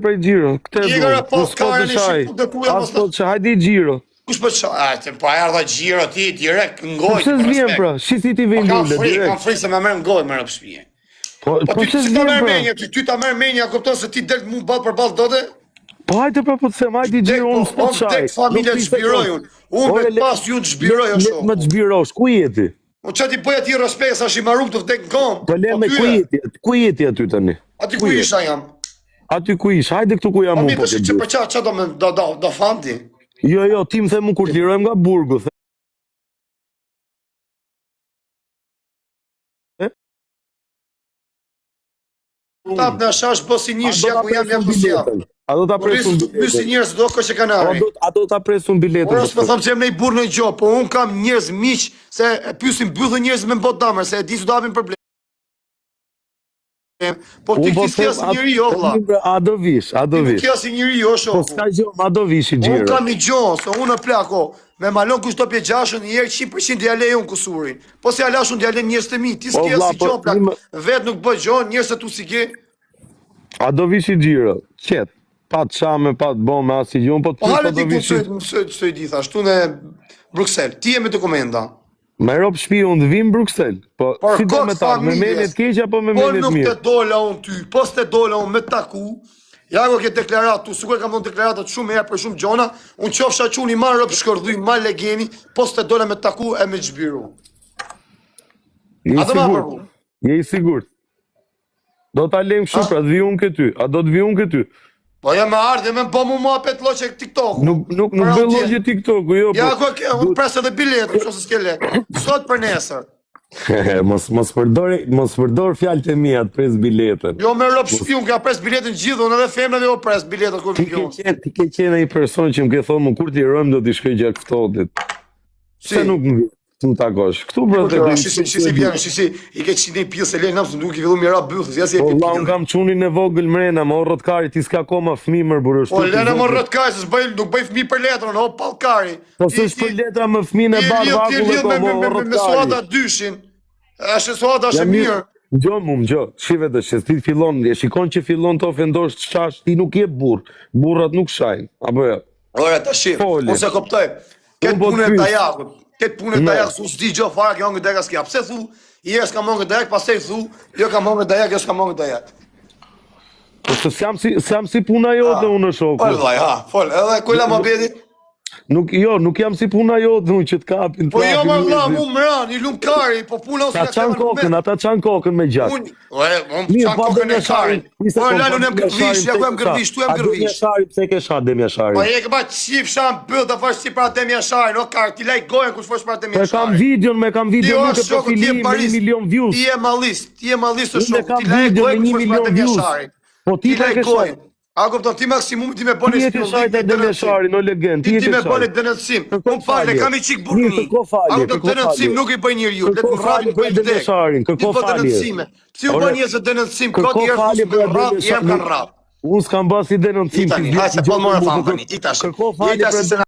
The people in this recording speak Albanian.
Prej xhiro, këtë e Ti du. ke Po pas s'po të karën e shaj. shqip të tuja As mos po të shaj, hajde i xhiro. Kush po të shaj? A, të pa erdha xhiro ti direkt në Po gojë. pse për s'vjen respekt. pra? Shi si ti Po vjen kam lule frikë, kam direkt. frikë se më merr në gojë më rëp shtëpi. Po Po po ty pse si ta s'vjen merr pra? menja, ty ty ta merr menja, kupton se ti del mu ball për ball dote? Po hajde pra po të them, hajde i Dek, xhiro, po, unë s'po on të shaj. vdek familja Nuk të ti sekond. zhbiroj unë. Unë Ore, me le- pas ju të zhbiroj o Le më shoku. të zhbirosh, ku je ti? Po ç'a ti bëj atij respekt sa është i marum të vdek në kom. Po le Po me ty ku e. je ti? Ku je ti aty tani? Aty Ku ku je? isha jam. Aty ku ish? Hajde këtu ku jam Po unë mirë po tash ke që bërë. për ça ça do me do do do fanti. Jo, jo, ti më the mu kur të lirojmë nga burgu, the. Tap na shash bë si A një do shja ta ku jam presun jam ku s'jam. biletën? A do ta Po rris presun të pyesi biletën? njerëz do kosh e A kanari. do a do ta presun biletën? Ora po s'po të them që jam ne i burrë në gjë, po un kam njerëz miq se e pyesin mbyllën njerëz me bot damer se e di se do hapin problem. Po ti Unë po ti s'ke them, asnjë njeri o vlla. a do vish, a do Ti nuk vish. ke asnjë njeri o Po shoku. s'ka gjë, a do vish i Unë xhiro. kam i gjo, se unë e plako, me malon kush do pje gjashën, një herë 100% ja lej unë kusurin. Po si ja lash unë ja lej njerëz të mi, ti Po s'ke vlla, asnjë po gjo plak, një më- vet nuk bëj gjo, njerëz të tu si ke. A do vish i xhiro? Qet. Pa të shame, pa të bome, asnjë gjë, unë po të Po pyes hale a ti do këtu vish i s'e s'e di thash, tu në Bruksel, ti je me dokumenta. Me rob shtëpi unë të vi në Bruksel. Po Por si do kot me ta, me familjes. mendje të keq apo me Po mendje të nuk të mirë? dola unë ty, po s'te dola unë me taku. Ja ko ke deklaratë tu, sikur e kam dhënë deklaratat shumë herë për shumë gjona, unë qofsha çuni ma rob shkërdhy, ma legeni, po s'te dola me taku e me xhbiru. Je i A do ma sigurt? përvu? Je i sigurt? Do ta lejmë kështu A? pra, të vi unë këty. A do të vi unë këty? Po ja me ardhe me bë mu më apet lloqe TikToku. Nuk nuk nuk Për bëj audiencë. llogje TikToku, jo. Ja po. ku e ke, unë pres edhe biletën, nëse s'ke lek. Sot për nesër. mos mos përdor mos përdor fjalët e mia të pres biletën. Jo me rob shtëpi, unë ka pres biletën gjithë, unë edhe femrave jo pres biletën kur Ti vjen ke unë. qenë, ti ke qenë ai person që më ke thonë mu kur t'i rëmë do t'i shkoj gjak ftohtit. Si? Pse nuk më vjen të më takosh? Këtu pra Po të kjo, si si si si vjen, si si i ke qindin pjesë e lënë nam se nuk i fillu mira bythës, ja si e Po pi vlla, unë pillën. kam çunin e vogël mrena, më orrot kari, ti s'ka akoma fëmijë mër burrë, Po është lënë më rrot kaj, se s'bëj nuk bëj fëmijë për letrën, o pallkari. Po Ti- s'është ti- për letra më fëmijën e Ti bardhë lidh, ti akull e lidh ko, me më me me, me, orrot me suada kari. dyshin. Është suada është Jam e mirë. mirë. Gjo mu, gjo, shive të shes, ti fillon, e shikon që fillon të ofendosh të shash, ti nuk je burr, burrat nuk shajnë, apo jo? Ora tash, Foli. unë se kuptoj. Këtë Unë po punë e të pyes. dajakut, këtë punë e Ne. dajakut, su s'di gjë fare kjo hongër dajak s'ka. Pse thu, i s'kam hongër dajak, pastaj thu, jo kam hongër dajak, jo s'kam hongër dajak. Po se s'jam si, s'jam si puna jote unë shoku. Fol vllai, ha, fol. Edhe ku la mobetit? Nuk, jo, nuk jam si puna jote unë që të kapin, Po jo trapin më vlla, njerëzit. mu mran, i lum kari, po puna ose Ta çan kokën, ata çan kokën me gjak. Unë, ore, unë Mirë, çan po kokën Adem e Jasharin, karit. një Po sekond, lalu po jam Adem gërvish, Jasharin, ja ku pse jam ke sha? gërvish, tu jam Adem gërvish. Jashari, pse ke sha Adem Jashari? Po je ke ba qif shan byll të fash si për Adem Jasharin, o kar, ti laj gojën kush fosh për Adem Po e kam Jasharin. videon, me kam Ti videon o nuk e shoku, ti je profili me Paris, 1 milion views. Ti je mallist, ti je mallist o Unë e shoku, kam ti laj videon gojën me kush 1 fosh për milion Adem views. Jasharin. Po ti Ti pa laj ke sha. gojën. A kupton ti maksimumi ti me Ti bëni e ke shajt Adem Jasharin, o legend, Ti ti e ti ke me bëni shajt. denoncim. Kërko Unë fal, e falje. kam i çik Mirë, burrni. kërko falje, A kupton kërko denoncim falje. nuk i bëj njeriu, le të Kërko më rrapin falje për bëj Adem vdek. Jasharin, Ti kërko bë falje. denoncime. Pse u Ore, bën njerëz denoncim? Kot Kërko njerëz falje mos për më Adem rrap, jem Jasharin. kanë rrap. Unë s'kam basi denoncim, I tani, ti hajde se po dëgjoj more mu, famë po tani, ik tash. Kërko Ik falje tash për se na.